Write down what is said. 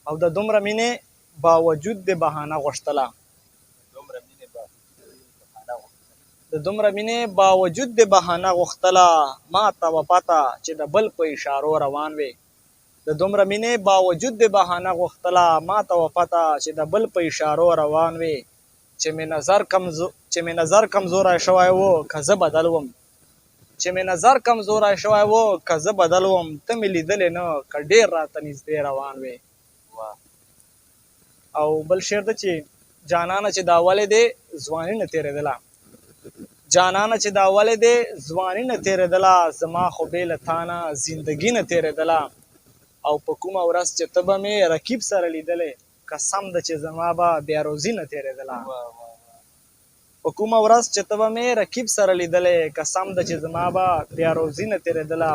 او د دومره مینې باوجود دې بهانه غوښتله. د دومره مینې باوجود دې بهانه غوښتله، ما ته وه پته چې د بل په اشارو روان وې. د دومره مینې باوجود دې بهانه غوښتله، ما ته وه پته چې د بل په اشارو روان وې. چې مې نظر کمزوری شوی و که زه بدل وم، چې مې نظر کمزوری شوی و که زه بدل وم، ته مې لیدلې نه که ډېر راته نږدې روان وې. او بل شعر ده چې جانانه چې دا ولې دې ځواني نه تېرېدله، جانانه چې دا ولې دې ځواني نه تېرېدله، زما خو بې له تانه زندګي نه تېرېدله. او په کومه ورځ چې ته به مې رقیب سره لیدلې، قسم ده چې زما به بیا روزي نه تېرېدله. په کومه ورځ چې ته به مې رقیب سره لیدلې، قسم ده چې زما به بیا روزي نه تېرېدله.